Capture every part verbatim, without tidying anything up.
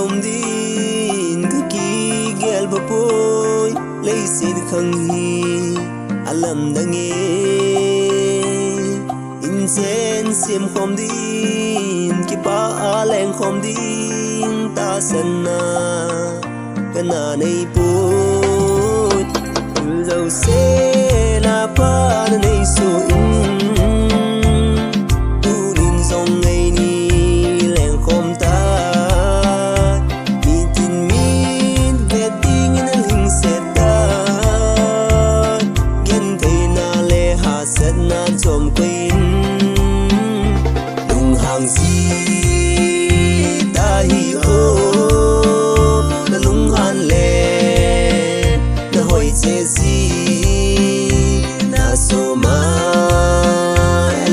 Din ka kigel ba poi, leiset khang hi alamdang e. Inchen sem khom din, kipa a leng khom din, tahsanna kana nei poi. Ul jouse na pa na nei su in, tunin jong ngai ni leng khom ta. Mitin mit vet dingin a lhingset ta. Gentheina le hahsatna chom koiin lunghang ji ta hi o. Na lunghan le na hoi che ji na soma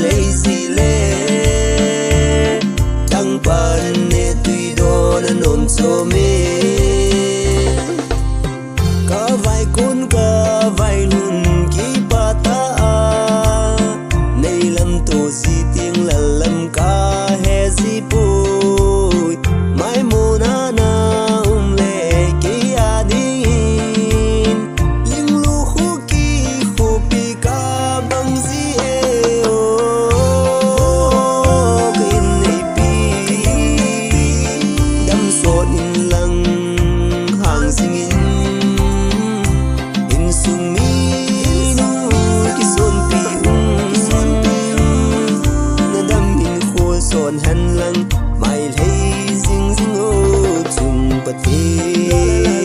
lei ji le. Tangpan ne tui do na nom chom e. Ka vai kun ka vai lhun kipa ta a, nei lam to ji ting lal lam ka he ji poi. Mai mo na na um le kei a dingin, ling lu khu ki khu pi ka bang ji e o. Ka in nei pi dam sot in lang hang jingin, insung mi nu kisonpi um. Na dam in kho son han lang, mai lhei jing jing o chung Pathen.